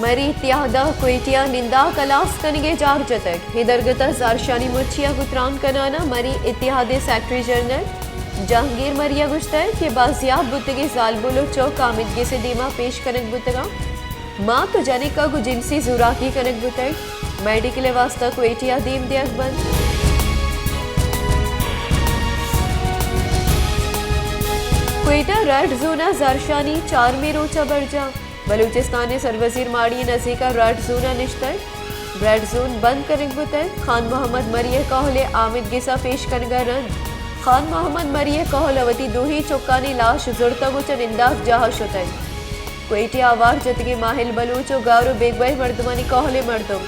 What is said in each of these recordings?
مری اتحاد ءَ کوئٹہ ءَ ننداک ہلاس کنگ ءِ جار جتگ۔ اے درگت ءَ زہرشانی مچی ءَ گوں تران کنان ءَ مری اتحاد ءِ سیکرٹری جنرل جہانگیر مری ءَ گوشتگ کہ بازیاب بوتگیں زالبول ءُ چک آمید گس ءِ دیما پیش کنگ بوتگ اَنت۔ مات ءُ جنک ءَ گوں جنسی زوراکی کنگ بوتگ۔ میڈیکل ءِ واستہ کوئٹہ ءَ دیم دیگ بنت۔ کوئٹہ ریڈ زون ءَ زہرشانی چارمی روچ ءَ برجاہ۔ بلوچستان ءِ سروزیر ماڑی ءِ نزیک ءَ ریڈ زون ءَ نشتگ۔ ریڈ زون بند کنگ بوتگ۔ خان محمد مری ءِ کہول ءِ آمید گس ءَ پیش کنگ ءَ رند خان محمد مری ءِ کہول ءَ وتی دوہیں چکانی لاش زرتگ ءُ چہ ننداک جاہ ءَ شتگ۔ کوئٹہ ءَ آوار جتگیں ماہل بلوچ ءُ گار ءُ بیگواہ مردمانی کہول ءِ مردم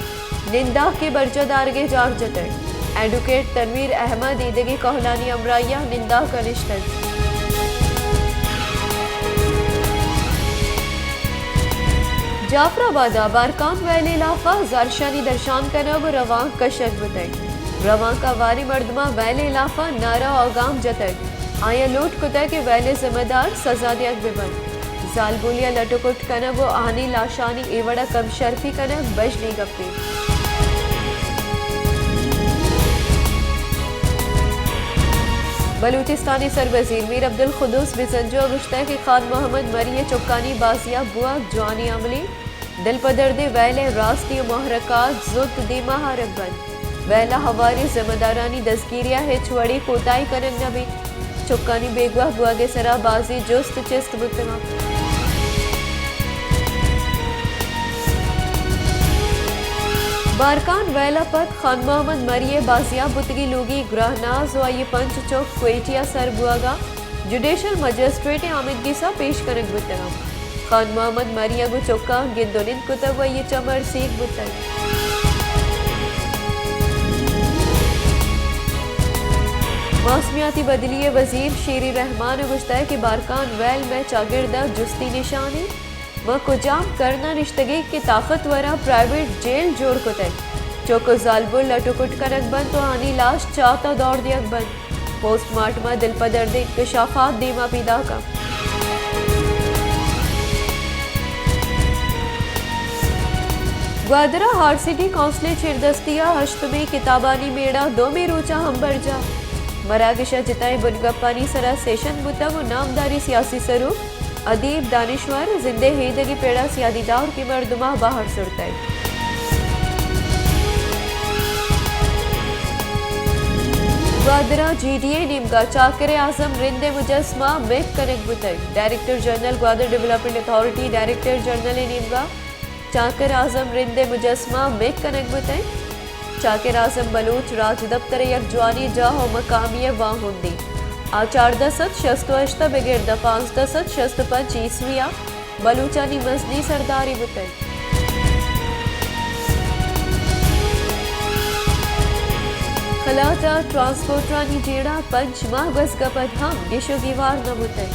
ننداک ءِ برجاہ دارگ ءِ جار جتگ۔ ایڈووکیٹ تنویر احمد ایدگہ کہولانی ہمراہی ءَ ننداک ءَ نشتگ۔ جعفر آباد ءَ بارکان ویل ءِ ہلاف ءَ زہرشانی درشان کنگ ءُ روانک کشگ بوتگ۔ روانک ءَ ہواریں مردماں ویل ءِ ہلاف ءَ نعرہ ءُ آگام جتگ۔ آیاں لوٹ کتگ کہ ویل ءِ ذمہ دار سزا دیگ بہ بنت۔ زالبولی ءَ لٹ ءُ کٹ کنگ ءُ آہانی لاشانی اے وڑ ءَ کم شرفی کنگ بژنیں گپے۔ بلوچستان ءِ سروزیر میر عبدالقدوس بزنجو ءَ گوشتگ کہ خان محمد مری ءِ چکانی بازیاب بوگ جوانیں عملے۔ دل پہ دردیں ویل ءِ راستی ءُ محرکات زوت دیما آرگ بنت۔ ویل ءَ ہواریں ذمہ دارانی دزگیری ءَ ہچ وڑیں کوتاہی کنگ نہ بیت۔ چکانی بیگواہ بوگ ءِ سرا بازیں جست چست بوتگ اَنت۔ بارکان ویل ءَ پد خان محمد مری ءِ بازیاب بوتگیں لوگی گراناز ءُ آئی ءِ پنچ چک کوئٹہ ءَ سر بوگ ءَ جوڈیشل مجسٹریٹ ءِ آمید گس ءَ پیش کنگ بوتگ اَنت۔ خان محمد مری ءَ گوں چکاں گند ءُ نند کتگ ءُ آئی ءِ چم ارسیگ بوتگ۔ موسمیاتی بدلی ءِ وزیر شیری رحمان ءَ گوشتگ کہ بارکان ویل مئے چاگرد ءِ جستی نشانے۔ ما کجام کرن ءَ نشتگیں کہ طاقتوراں پرائیویٹ جیل جوڑ کتگ؟ چک ءُ زالبول لٹ ءُ کٹ کنگ بنت ءُ آہانی لاش چات ءَ دور دیگ بنت۔ پوسٹ مارٹم ءَ دل پہ دردیں انکشافات دیما پیداک اَنت۔ گوادر ءَ ہار سٹی کونسل ءِ چیردستی ءَ ہشتمیں کتابانی میڑہ دومی روچ ءَ ہم برجاہ۔ مراگش ءَ جتائیں بنگپانی سرا سیشن بوتگ ءُ نامداریں سیاسی سروک، ادیب، دانشور ءُ زند ءِ ایدگہ پڑ ءِ سیادی دارگیں مردماں بہر زرتگ۔ گوادر ءَ جی ڈی اے ءِ نیمگ ءَ چاکر اعظم رند ءِ مجسمہ مک کنگ بوتگ۔ Director general Gwadar development authority director general ءِ نیمگ ءَ چاکر اعظم رند ءِ مجسمہ مک کنگ بوتگ۔ چاکر اعظم بلوچ راجدپتر ءِ یک جوانیں جاہ ءُ مقامی ءِ واہندے۔ آ چاردہ سد شست ءُ ہشت ءَ بگر داں پانزدہ سد شست ءُ پنچ عیسوی ءَ بلوچانی مزنیں سردارے بوتگ۔ قلات ءَ ٹرانسپورٹرانی جیڑہ پنچ ماہ گوزگ ءَ پد ہم گیش ءُ گیوار نہ بوتگ۔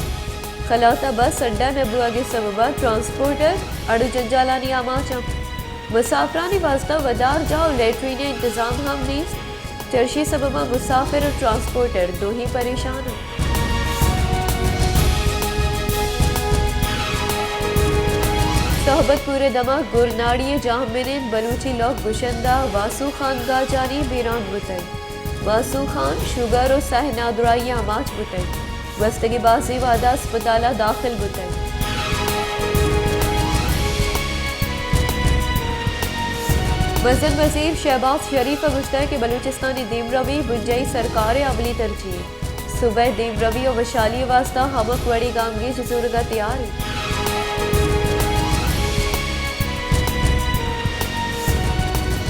قلات ءَ بس اڈہ نہ بوگ ءِ سبب ءَ ٹرانسپورٹر اڑ ءُ جنجالانی آماچ اَنت۔ مسافرانی واستہ ودار جاہ ءُ لیٹرین ءِ انتظام ہم نیست۔ چرشی سبب ءَ مسافر ءُ ٹرانسپورٹر دوہیں پریشان اَنت۔ صحبت پور ءِ دمگ گورناڑی ءِ جاہ منند بلوچی لوگ گشندہ واسو خان گاجانی بیران بوتگ۔ واسو خان شوگر ءُ سہ نادراہی ءِ آماچ بوتگ۔ گوستگیں بازیں وہد ءَ اسپتال ءَ داخل بوتگ۔ مزن وزیر شہباز شریف ءَ گوشتگ کہ بلوچستان ءِ دیمروی بنجاہی سرکار ءِ اولی ترجیح اِنت۔ صوبہ ءِ دیمروی ءُ وشحالی ءِ واستہ ہمک وڑیں گامگیج زورگ ءَ تیار اِنت۔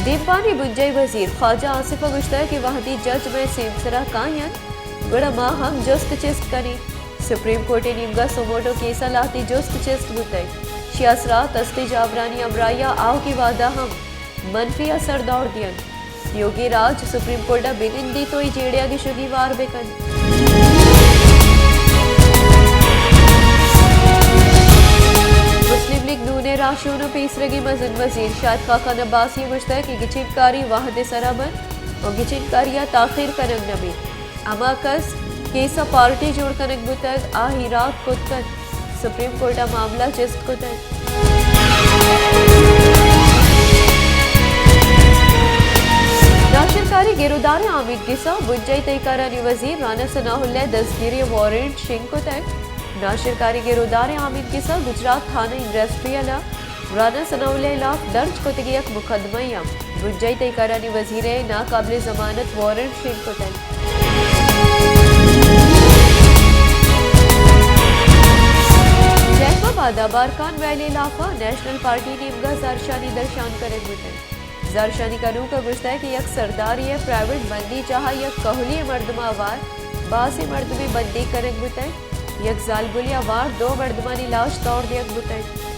دیمپانی بنجاہی وزیر خواجہ آصف ءَ گوشتگ کہ وہدے جج مئے سیمسر ءَ کاینت، گڑا ما ہم جست چست کنیں۔ سپریم کورٹ ءِ نیمگ ءَ سوموٹو کیس ءَ لہتے جست چست بوتگ۔ شی آسرات استیں جاورانی ہمراہی ءَ آؤکیں وہد ءَ ہم منفی اثر دور دینت۔ تیوگیں راج سپریم کورٹ ءَ بہ نندیت ءُ اے جیڑہ ءَ گیش ءُ گیوار بہ کنت۔ مسلم لیگ نون ءِ راہشون ءُ پیسریگیں مزن وزیر شاہد خاقان عباسی ءَ گوشتگ کہ گچین کاری وہد ءِ سرا بنت ءُ گچین کاری ءَ تاخیر کنگ نہ بیت۔ ہما کس کیس ءَ پارٹی جوڑ کنگ بوتگ، آ ایراد کت کنت، سپریم کورٹ ءَ معاملہ چست کتگ۔ ناشرکاری گرودار ءِ آمید گس ءَ بنجاہی تہی کارانی وزیر رانا ثناء اللہ ءِ دزگیری ءِ وارنٹ شنگ کتگ۔ ناشرکاری گرودار ءِ آمید گس ءَ گجرات تھانہ انڈسٹریل ءَ رانا ثناء اللہ ءِ ہلاف درج کتگیں یک مقدمہ ءَ بنجاہی تہی کارانی وزیر ءِ ناقابل ضمانت وارنٹ شنگ کتگ۔ جیف آباد ءَ بارکھان ویلی ءِ ہلاف ءَ نیشنل پارٹی ءِ نیمگ ءَ زہرشانی درشان کنگ بوتگ۔ زہرشانی کنوک ءَ گوشتگ کہ یک سردارے ءِ پرائیویٹ بندیجاہ ءَ یک کہولی ءِ مردم ءَ ہوار بازیں مردمے بندیگ کنگ بوتگ۔ یک زالبولے ءَ ہوار دو مردمانی لاش تور دیگ بوتگ۔